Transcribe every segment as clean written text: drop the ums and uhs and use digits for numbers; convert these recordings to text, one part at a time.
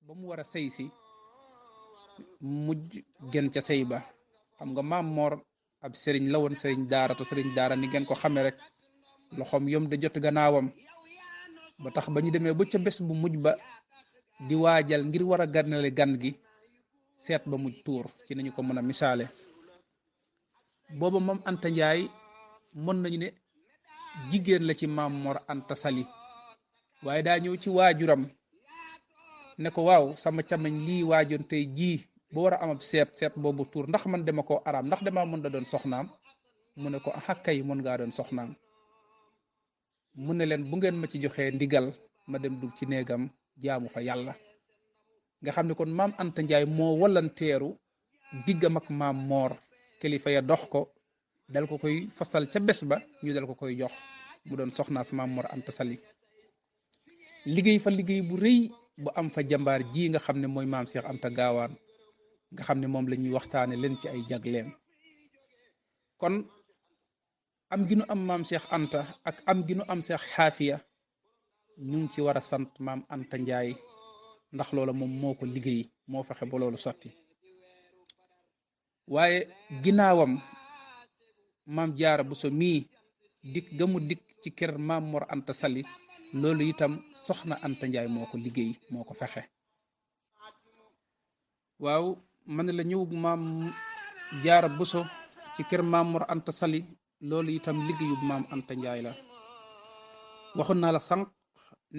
ba mu war a sëy si mujj gën ca sëy ba. xam nga maam Mor ab sëriñ la woon, sëriñ daara te sëriñ daara ni ngeen ko xamee rek loxoom yom da jot gannaawam, ba tax ba ñu demee ba ca bés bu mujj ba di waajal ngir war a ganale gan gi, seet ba mujj tuur ci nañu ko mën a misaale. booba moom Anta Njaay mën nañu ne jigéen la ci maam Mor Anta Sali, waaye daa ñëw ci waajuram ne ko waaw sama camañ lii waajoon tey jii ba war a am ab seet boobu tuur ndax man dama koo araam, ndax damaa mën da doon soxnaam. mu ne ko xakkay mën ngaa doon soxnaam. mu ne leen bu ngeen ma ci joxee ndigal ma dem dugg ci néegam jaamu fa yàlla. nga xam ne kon maam Anta Njaay moo wallanteeru diggam ak maam Moor, kilifa ya dox ko dal ko koy fasal ca bés ba, ñu dal ko koy jox mu doon soxnaas maam Mor Anta Sali. liggéey fa liggéey bu rëy bu am fa jàmbaar ji nga xam ne mooy maam Cheikh Anta Gaawaan, nga xam ne moom la ñuy waxtaane leen ci ay jagleem. kon am gi nu am maam Cheikh Anta ak am gi nu am Cheikh Xaafiya ñu ngi ci war a sant maam Anta Njaay, ndax loola moom moo ko liggéey, moo fexe ba loolu sotti. waaye ginnaawam maam Jaara Buso mii dikk ga mu dikk ci kër maam Mor Anta Sali, loolu itam soxna Anta Njaay moo ko liggéey, moo ko fexe. waaw man la ñëw maam Jaara Buso ci kër maam Mor Anta Sali, loolu itam liggéeyub maam Anta Njaay la. waxoon naa la sànq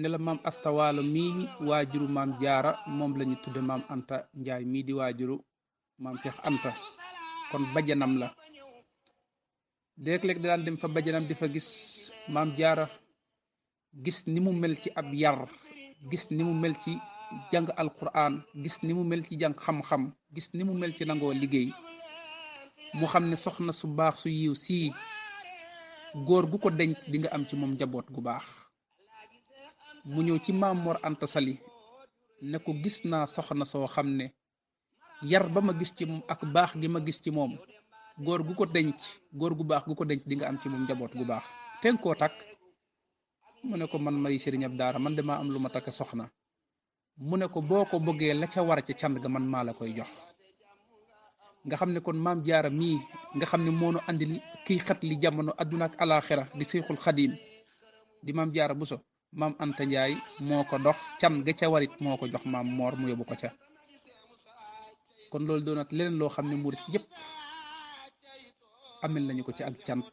ne la maam Asta Waalo mii waajuru maam Jaara moom la ñu tudde maam Anta Njaay mii di waajuru maam Cheikh Anta, kon bajanam la. léeg-léeg daan dem fa bajanam di fa gis maam Jaara, gis ni mu mel ci ab yar, gis ni mu mel ci jàng alquran, gis ni mu mel ci jàng xam-xam, gis ni mu mel ci nangoo liggéey. mu xam ne soxna su baax su yiw sii góor gu ko denc di nga am ci moom njaboot gu baax. mu ñëw ci maam Mor Anta Sali ne ko gis naa soxna soo xam ne yar ba ma gis ci moom ak baax gi ma gis ci moom, góor gu ko denc, góor gu baax gu ko denc di nga am ci moom njaboot gu baax. ten koo takk. mu ne ko man may sëriñ ab daara, man damaa am lu ma takk soxna. mu ne ko boo ko bëggee la ca war ca can ga man maa la koy jox. nga xam ne kon maam Jaara mii nga xam ne moonu andi kiy xat li jamono adduna ak alaxira di Seexul Xadiim di maam Jaara Buso, maam Anta Njaay moo ko dox can ga ca warit moo ko jox maam Moor mu yóbbu ko ca. kon loolu doonat leneen loo xam ne murit yépp amel nañu ko ci ak cant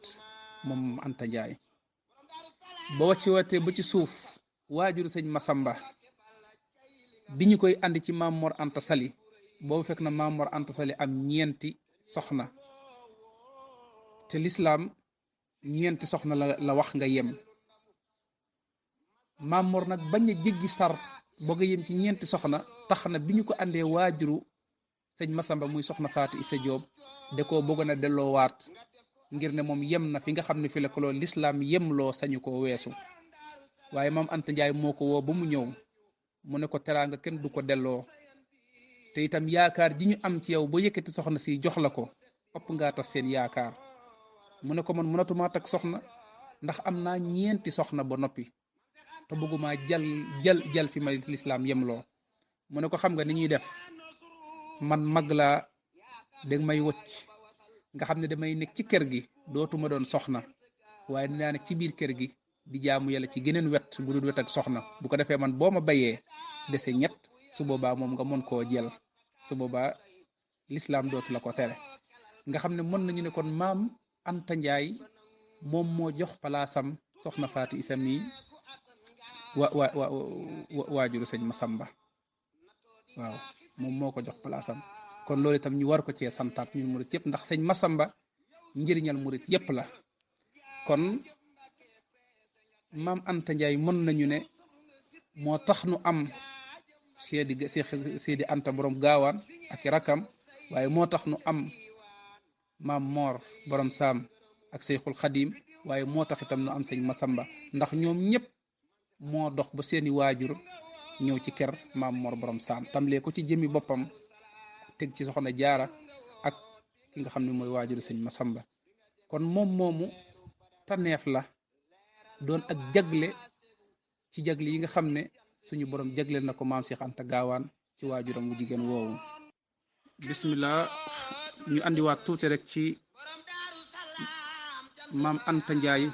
moom Anta Njaay. ba wàcci watee ba ci suuf waajuru sëñ Masamba bi ñu koy andi ci maam Mor Anta Sali, boobu fekk na maam Mor Anta Sali am ñeenti soxna, te lislaam ñeenti soxna la wax nga yem. maam Mor nag bañ a jéggi sar boo nga yem ci ñeenti soxna, tax na bi ñu ko andee waajuru sëñ Masamba muy soxna Faatu Isa Joob da koo bëggoon a delloowaat, ngir ne moom yem na fi nga xam ne fi la ko loolu lislaam yemloo sañu koo weesu. waaye maam Anta Njaay moo ko woo ba mu ñëw, mu ne ko teraanga kenn du ko delloo, te itam yaakaar ji ñu am ci yow ba yëkkati soxna si jox la ko ëpp ngaa tas seen yaakaar. mu ne ko man mënatumaa takk soxna ndax am naa ñeenti soxna ba noppi te bëggumaa jal fi may lislaam yemloo. mu ne ko xam nga ni ñuy def, man mag laa, dégg may wëcc nga xam ne damay nekk ci kër gi dootuma doon soxna, waaye dinaa nekk ci biir kër gi di jaamu yàlla ci geneen wet bu dul wet ak soxna. bu ko defee man boo ma bayee dese ñett, su boobaa moom nga mën koo jël, su boobaa lislaam dootu la ko tere. nga xam ne mën nañu ne kon maam Anta Njaay moom moo jox palaasam soxna Faati Isa mi waajuru sëñ Masamba. waaw moom moo ko jox palaasam. kon loolu itam ñu war ko cee santaat ñun murit yëpp, ndax sëñ Masamba njëriñal murit yëpp la. kon maam Anta Njaay mën nañu ne moo tax nu am Seedi Anta borom gaawaan ak i rakam, waaye moo tax nu am maam Moor borom saam ak Seexul Xadiim, waaye moo tax itam nu am sëñ Masamba, ndax ñoom ñëpp moo dox ba seeni waajur ñëw ci kër maam Moor borom saam, tamlee ko ci jëmi boppam teg ci soxna Jaara ak ki nga xam ne mooy waajuru sëñ Masamba. kon moom moomu taneef la doon ak jagle ci jagle yi nga xam ne suñu borom jagleel na ko maam Cheikh Anta Gaawaan ci waajuram wu jigéen woowu. Bismillah, ñu andiwaat tuuti rek ci maam Anta Njaay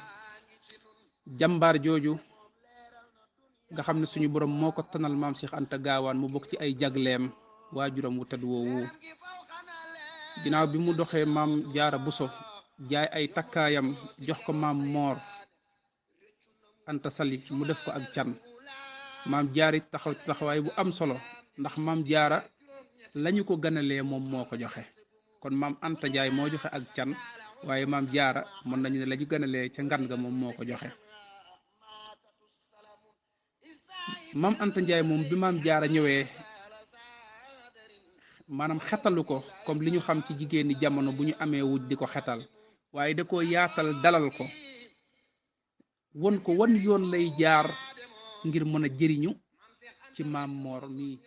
jàmbaar jooju nga xam ne suñu borom moo ko tanal maam Cheikh Anta Gaawaan mu bokk ci ay jagleem waajuram wu tedd woowu. ginnaaw bi mu doxee maam Jaara Buso jaay ay takkaayam jox ko maam Moor Anta Sali mu def ko ak can, maam Jaara taxaw ci taxawaay bu am solo ndax maam Jaara lañu ko ganalee moom moo ko joxe. kon maam Anta Njaay moo joxe ak can, waaye maam Jaara mën nañu ne lañu ganalee ca ngan ga moom moo ko joxe. maam Anta Njaay moom bi maam Jaara ñëwee maanaam xetalu ko comme li ñu xam ci jigéeni jamono bu ñu amee wuj di ko xetal, waaye da ko yaatal dalal ko won ko wan yoon lay jaar ngir mën a jëriñu ci maam Moor mii